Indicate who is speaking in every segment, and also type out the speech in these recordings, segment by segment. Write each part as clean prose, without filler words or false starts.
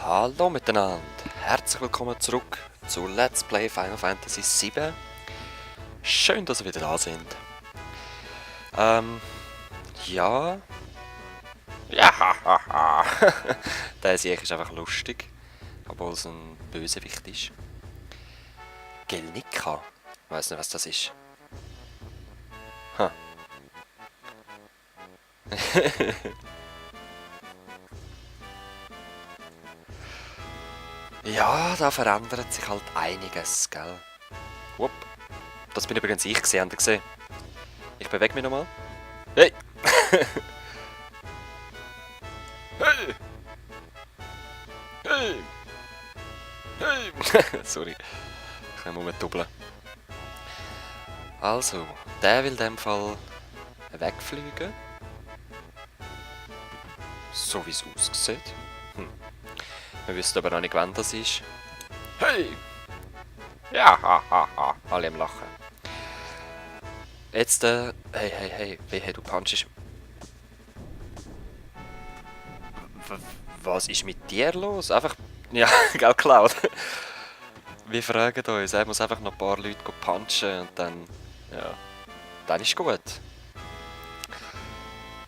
Speaker 1: Hallo miteinander, herzlich willkommen zurück zu Let's Play Final Fantasy VII. Schön, dass ihr wieder da sind. Ja. Ja, der Sieg ist einfach lustig, obwohl es ein Bösewicht ist. Gelnika, ich weiss nicht, was das ist. Ha. Ja, da verändert sich halt einiges, gell? Wupp. Das bin übrigens ich gesehen, habt ihr gesehen? Ich bewege mich nochmal. Hey! Hey! Hey! Hey! Sorry. Ich kann nur doppeln. Also, der will in dem Fall wegfliegen. So wie es aussieht. Wir wissen aber noch nicht, wann das ist. Hey! Ja, hahaha. Alle am Lachen. Jetzt, hey, wehe, du punchst. Was ist mit dir los? Einfach, ja, gell, Cloud. Wir fragen uns, er muss einfach noch ein paar Leute punchen und dann, ja, dann ist gut.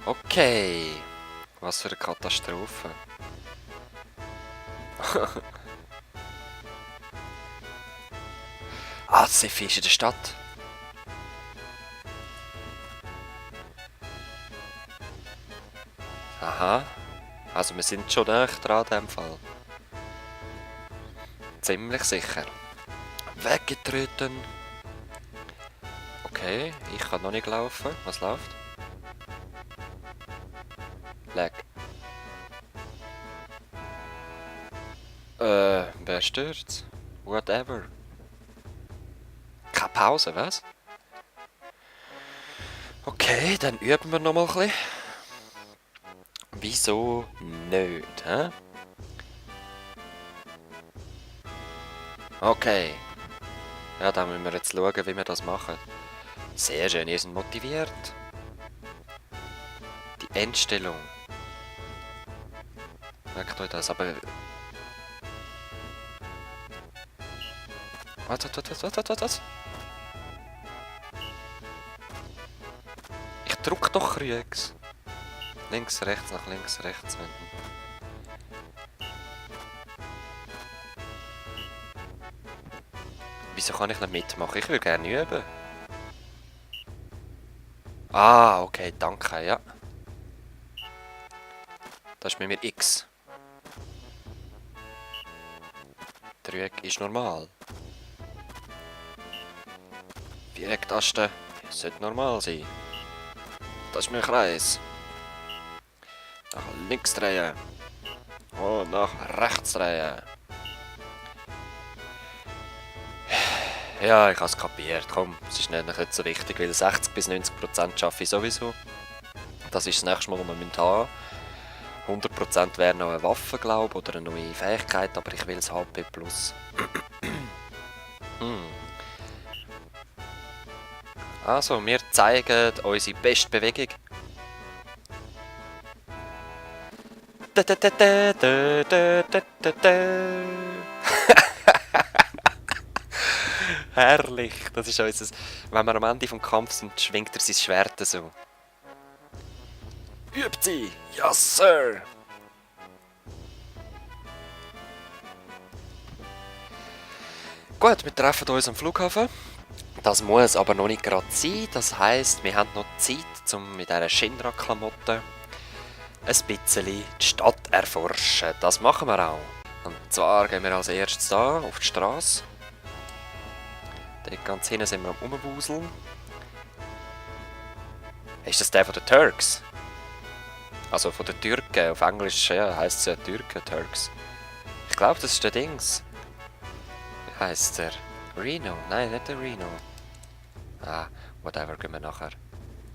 Speaker 1: Okay. Was für eine Katastrophe. Ah, das ist in der Stadt. Aha. Also wir sind schon näher dran in dem Fall. Ziemlich sicher. Weggetreten. Okay, ich kann noch nicht laufen. Was läuft? Lag. Wer stört's? Whatever. Keine Pause, was? Okay, dann üben wir noch mal ein bisschen. Wieso nicht, hä? Okay. Ja, dann müssen wir jetzt schauen, wie wir das machen. Sehr schön, ihr seid motiviert. Die Endstellung. Merkt euch das, aber... Was? Ich drück doch Kriegs. Links, rechts, nach links, rechts wenden. Wieso kann ich nicht mitmachen? Ich will gerne üben. Ah, okay, danke, ja. Das ist mit mir X. Dreieck ist normal. Vierecktaste sollte normal sein. Das ist mein Kreis. Nach links drehen. Und nach rechts drehen. Ja, ich habe es kapiert. Komm, es ist nicht so wichtig, weil 60 bis 90% schaffe ich sowieso. Das ist das nächste Mal, was wir haben. 100% wäre noch eine Waffe, glaube ich, oder eine neue Fähigkeit, aber ich will das HP+. Also, wir zeigen unsere beste Bewegung. Herrlich, das ist unser... Wenn wir am Ende vom Kampf sind, schwingt er sein Schwert so. Übt sie! Ja, Sir! Gut, wir treffen uns am Flughafen. Das muss aber noch nicht gerade sein. Das heisst, wir haben noch Zeit, um mit dieser Shinra-Klamotte ein bisschen die Stadt erforschen. Das machen wir auch. Und zwar gehen wir als erstes da auf die Straße. Dort ganz hinten sind wir am Rumwuseln. Ist das der von den Turks? Also von den Türken. Auf Englisch ja, heisst es ja Türken, Turks. Ich glaube, das ist der Dings. Wie heisst der? Reno? Nein, nicht der Reno. Ah, whatever, gehen wir nachher.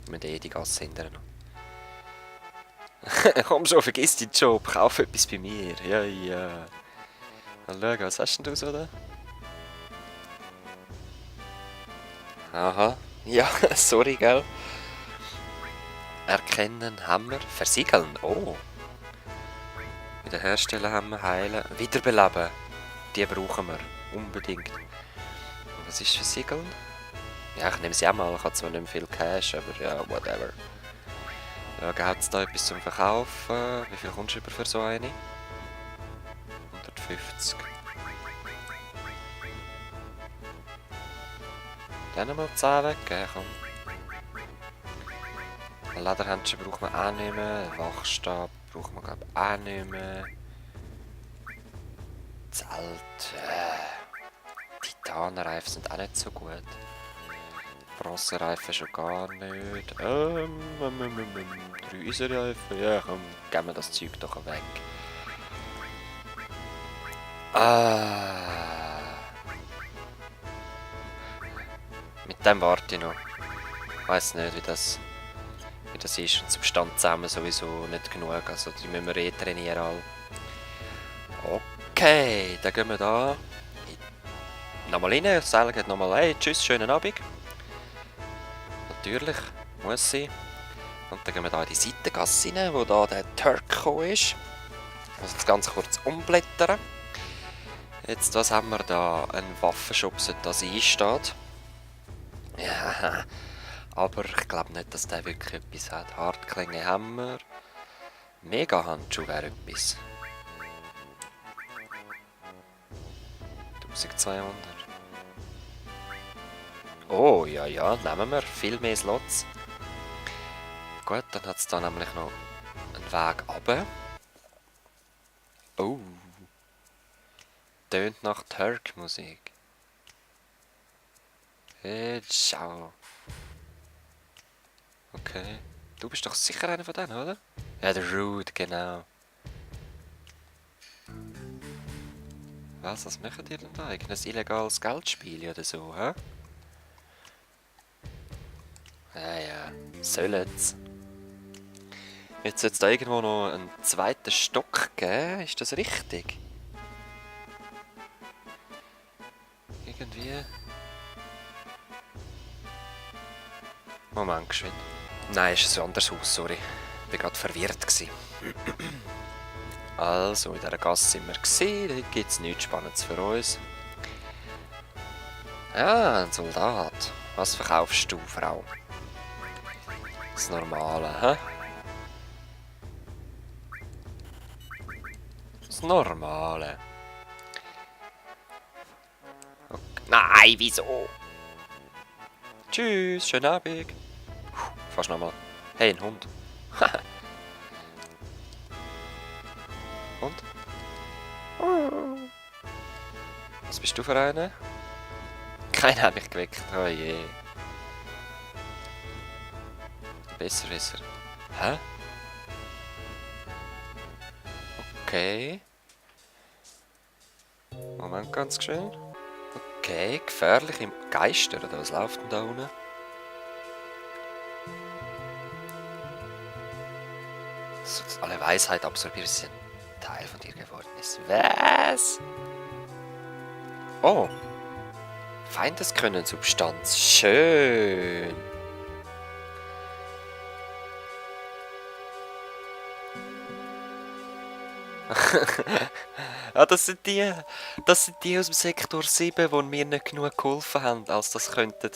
Speaker 1: Wir müssen die Gasse hindern. Komm schon, vergiss deinen Job, kauf etwas bei mir. Ja, ja. Mal schauen, was hast denn du so da? Aha. Ja, sorry, gell? Erkennen, Hammer, versiegeln. Oh. Wiederherstellen haben wir, heilen. Wiederbeleben. Die brauchen wir. Unbedingt. Was ist für Siegel? Ja, ich nehme sie auch mal. Ich habe zwar nicht mehr viel Cash, aber ja, whatever. Ja, gibt es da etwas zum Verkaufen? Wie viel kommst du über für so eine? 150. Dann mal 10 weggeben, komm. Ein Lederhändchen braucht man auch nicht mehr. Einen Wachstab braucht man, glaube ich, auch nicht mehr. Zelt. Titanreifen sind auch nicht so gut. Bronzereifen schon gar nicht. 3 Eisenreifen. Ja, komm, geben wir das Zeug doch weg. Mit dem warte ich noch. Ich weiss nicht, wie das ist. Und zum Stand zusammen sowieso nicht genug. Also die müssen wir trainieren alle. Okay, dann gehen wir da nochmal rein. Ich sage nochmal hey, tschüss, schönen Abend. Natürlich, muss sein. Und dann gehen wir da in die Seitengasse rein, wo da der Turk gekommen ist. Ich muss jetzt ganz kurz umblättern. Jetzt, was haben wir da? Ein Waffenshop, sollte das einsteht. Ja, aber ich glaube nicht, dass der wirklich etwas hat. Hartklingen haben wir. Mega-Handschuh wäre etwas. 1200. Oh, ja, nehmen wir. Viel mehr Slots. Gut, dann hat es da nämlich noch einen Weg runter. Oh. Tönt nach Turk-Musik. Ciao. Okay. Du bist doch sicher einer von denen, oder? Ja, der Rude, genau. Was machen die denn da? Ein illegales Geldspiel oder so, hä? Ja, sollen's. Jetzt soll es da irgendwo noch einen zweiten Stock geben, ist das richtig? Irgendwie... Moment, geschwind. Nein, ist ein anderes Haus, sorry. Ich war gerade verwirrt. Also, in dieser Gasse sind wir gewesen. Da gibt es nichts Spannendes für uns. Ja, ein Soldat. Was verkaufst du, Frau? Das Normale, hä? Das Normale. Okay. Nein, wieso? Tschüss, schönen Abend. Fast nochmal. Hey, ein Hund. Und? Was bist du für einer? Keiner hat mich geweckt. Oh je. Besser ist er. Hä? Okay. Moment, ganz schön. Okay, gefährliche Geister, oder was läuft denn da unten? Dass alle Weisheit absorbiert, ist ein Teil von dir geworden ist. Was? Oh. Feindes Können, Substanz. Schön. Ja, das sind die aus dem Sektor 7, die mir nicht genug geholfen haben, als das könnten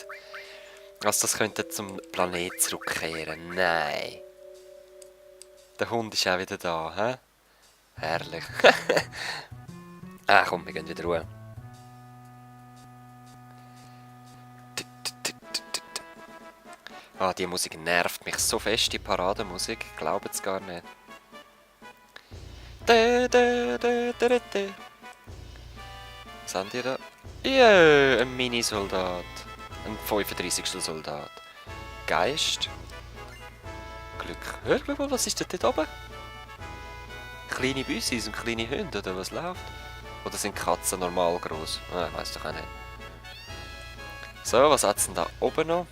Speaker 1: zum Planet zurückkehren. Nein. Der Hund ist auch wieder da, hä? Herrlich. Komm, wir gehen wieder Ruhe. Die Musik nervt mich so fest, die Parademusik. Ich glaube es gar nicht. Was haben die da? Ja, ein Mini-Soldat. Ein 35. Soldat. Geist. Glück. Hör mal, was ist denn dort oben? Kleine Büssis und kleine Hunde, oder was läuft? Oder sind Katzen normal groß? Ich weiß doch auch nicht. So, was hat es denn da oben noch?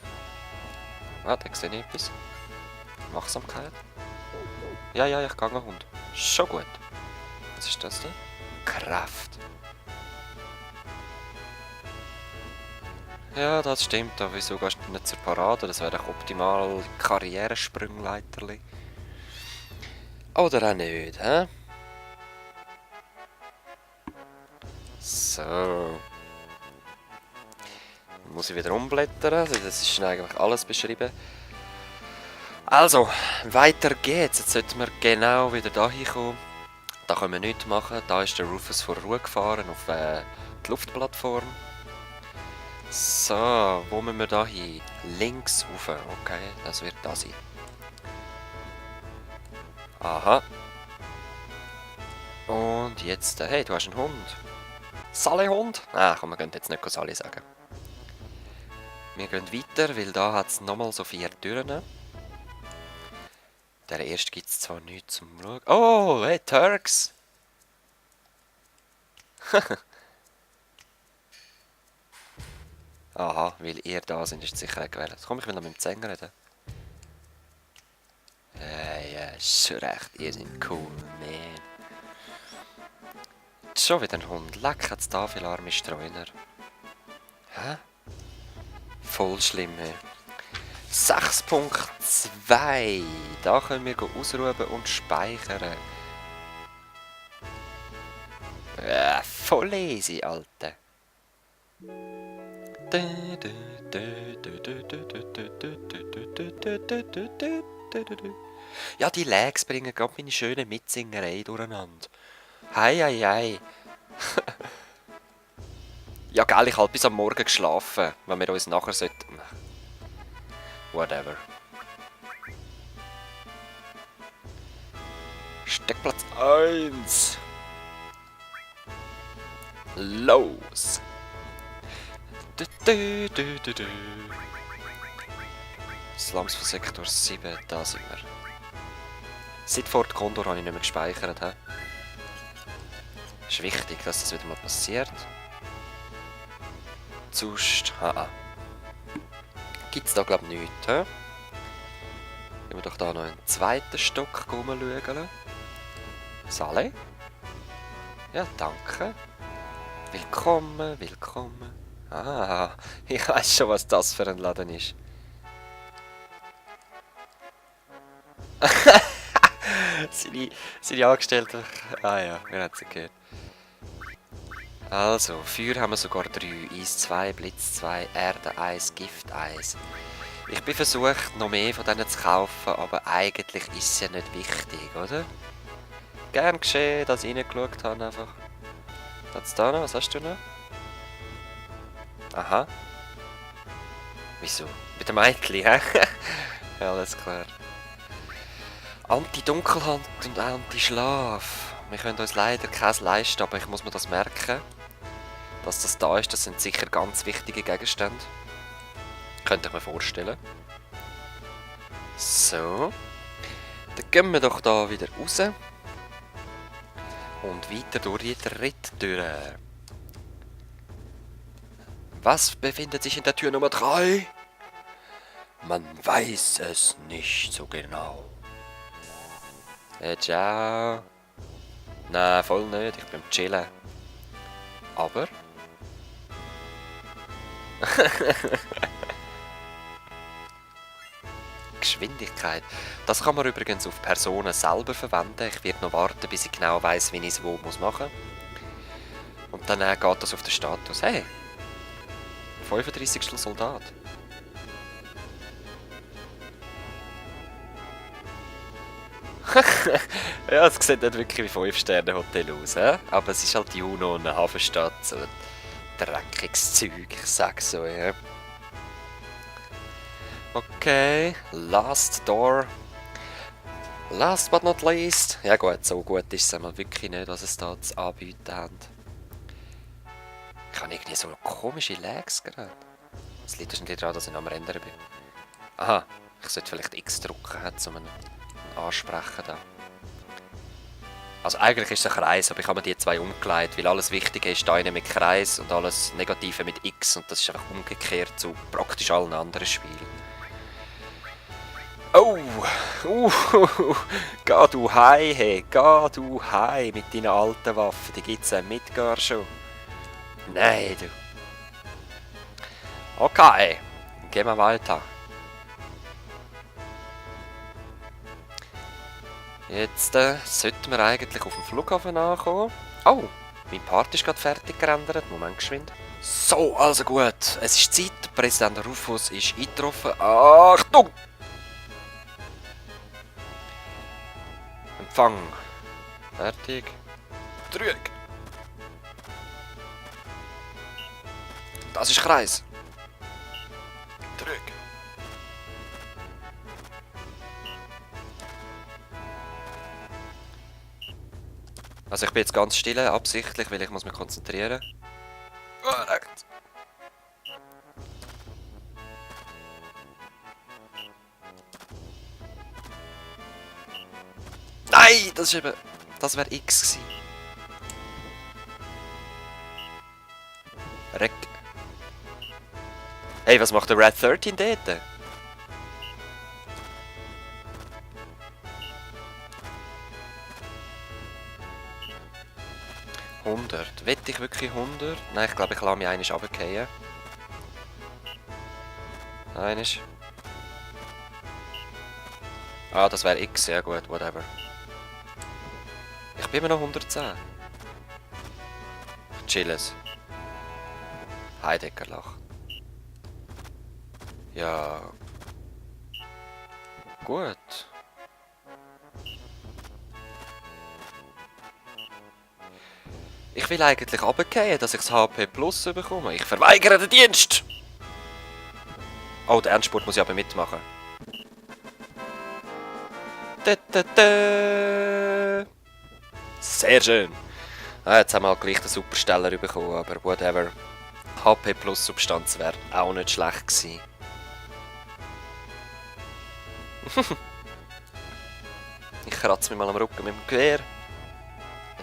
Speaker 1: Da sehe ich etwas. Wachsamkeit. Ja, ich gehe Hund. Schon gut. Was ist das da? Kraft. Ja, das stimmt. Aber wieso gehst du nicht zur Parade? Das wäre doch optimal Karrieresprungleiterli. Oder auch nicht, hä? So. Muss ich wieder umblättern. Das ist eigentlich alles beschrieben. Also, weiter geht's. Jetzt sollten wir genau wieder da hinkommen. Da können wir nichts machen. Da ist der Rufus vor Ruhe gefahren auf die Luftplattform. So, wo müssen wir da hin? Links rauf. Okay, das wird da sein. Aha. Und jetzt, hey, du hast einen Hund. Sally-Hund? Ah, komm, wir gehen jetzt nicht Sally sagen. Wir gehen weiter, weil da hat es nochmal so 4 Türen. Der erste gibt es zwar nichts zum Schauen. Oh, hey, Turks! Aha, weil ihr da sind, ist sicher gewählt. Jetzt komm, ich will noch mit dem Sänger reden. Ja, ist schon recht, ihr seid cool, man. Schon wieder ein Hund. Leck, hat's da viele arme Streuner. Hä? Voll schlimm, hey. 6.2. Da können wir ausruhen und speichern. Voll easy, Alter. Ja, die Lags bringen gerade meine schöne Mitsingerei durcheinander. Hei, hei, hei. Ja, geil, ich habe bis am Morgen geschlafen, wenn wir uns nachher sollten... Whatever. Steckplatz 1. Los. Slums von Sektor 7, da sind wir. Seit Fort Condor habe ich nicht mehr gespeichert. He? Ist wichtig, dass das wieder mal passiert. Sonst, gibt es da glaube ich nichts. He? Gehen wir doch da noch einen zweiten Stock rumschauen. Sally? Ja, danke. Willkommen, willkommen. Ah, ich weiß schon, was das für ein Laden ist. seine Angestellten... Ah ja, wir haben sie gehört. Also, Feuer haben wir sogar 3. Eis 2, Blitz 2, Erde 1, Gift 1. Ich bin versucht, noch mehr von denen zu kaufen, aber eigentlich ist es ja nicht wichtig, oder? Gern geschehen, dass ich reingeschaut habe einfach. Was da noch? Was hast du noch? Aha. Wieso? Mit dem Mädchen, hä? Ja, alles klar. Anti-Dunkelheit und Anti-Schlaf. Wir können uns leider keins leisten, aber ich muss mir das merken. Dass das da ist, das sind sicher ganz wichtige Gegenstände. Könnte ich mir vorstellen. So. Dann gehen wir doch da wieder raus. Und weiter durch die Tritttür. Was befindet sich in der Tür Nummer 3? Man weiß es nicht so genau. Ciao. Nein, voll nicht. Ich bin am Chillen. Aber... Geschwindigkeit. Das kann man übrigens auf Personen selber verwenden. Ich werde noch warten, bis ich genau weiss, wie ich es wo machen muss. Und dann geht das auf den Status. Hey! 35. Soldat. Ja, es sieht nicht wirklich wie 5-Sterne-Hotel aus, he? Aber es ist halt Junon, eine Hafenstadt, so dreckiges Zeug, ich sag's so, ja. Okay, last door. Last but not least. Ja gut, so gut ist es einmal wirklich nicht, was es da zu anbieten hat. Ich habe irgendwie so komische Lags gerade. Es liegt wahrscheinlich daran, dass ich am Rendern bin. Aha, ich sollte vielleicht X drücken, um einen ansprechen da. Also eigentlich ist es ein Kreis, aber ich habe mir die zwei umgelegt, weil alles Wichtige ist da eine mit Kreis und alles Negative mit X und das ist einfach umgekehrt zu praktisch allen anderen Spielen. Oh! Geh du hei, hey! Geh du hei mit deinen alten Waffen, die gibt's ja mit gar schon. Nein, du. Okay, gehen wir weiter. Jetzt sollten wir eigentlich auf dem Flughafen ankommen. Oh, Mein Part ist gerade fertig gerendert. Moment, geschwind. So, also gut. Es ist Zeit. Der Präsident Rufus ist eingetroffen. Achtung! Empfang. Fertig. Trüg. Das ist Kreis. Trüg. Also ich bin jetzt ganz still, absichtlich, weil ich muss mich konzentrieren. Korrekt. Nein, das ist eben... Das wäre X gewesen. Reck. Hey, was macht der Red 13 dort? Wette ich wirklich 100? Nein, ich glaube, ich lasse mich einmal runterfallen. Einiges. Ah, das wäre X, ja gut, whatever. Ich bin immer noch 110. Chilles. Heidegger lacht. Ja. Gut. Ich will eigentlich runterfallen, dass ich das HP Plus bekomme. Ich verweigere den Dienst! Oh, der Endspurt muss ich aber mitmachen. Sehr schön. Ah, jetzt haben wir halt gleich den Supersteller bekommen, aber whatever. HP Plus Substanz wäre auch nicht schlecht gewesen. Ich kratze mich mal am Rücken mit dem Gewehr.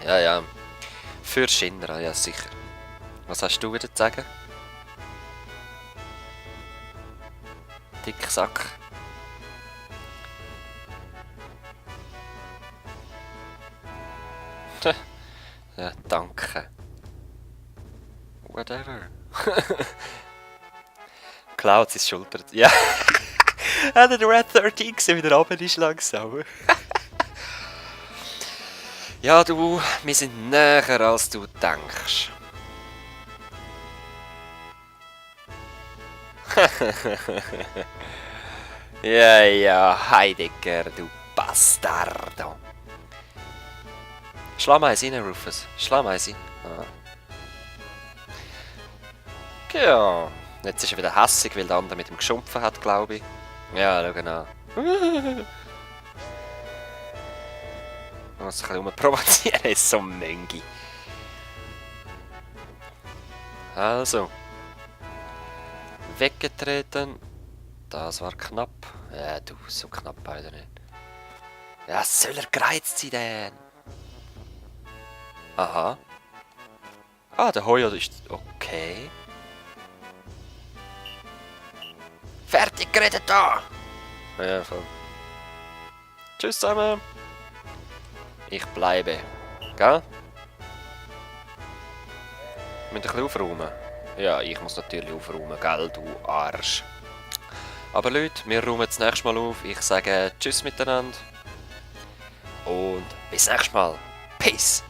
Speaker 1: Ja, ja. Für Schinner, ja sicher. Was hast du wieder zu sagen? Dicksack. Ja, danke. Whatever. Klaut sein Schulter. Ja. Hat der Red 13 gesehen, wie der Abend ist langsam. Ja, du, wir sind näher als du denkst. Ja, ja, Heidegger, du Bastardo. Schlag mal eins rein, Rufus. Schlag mal eins rein. Ah. Ja, jetzt ist er wieder hässig, weil der andere mit ihm geschumpfen hat, glaube ich. Ja, schau genau. Ich muss ein bisschen provozieren, ist so Möngi. Also. Weggetreten. Das war knapp. Ja, du, so knapp beide nicht. Ja, soll er gereizt sein denn? Aha. Ah, der Heuer ist... Okay. Fertig geredet da! Ja, voll. Tschüss zusammen. Ich bleibe. Gell? Wir müssen ein bisschen aufräumen. Ja, ich muss natürlich aufräumen, gell, du Arsch. Aber Leute, wir räumen das nächste Mal auf. Ich sage Tschüss miteinander. Und bis nächstes Mal. Peace!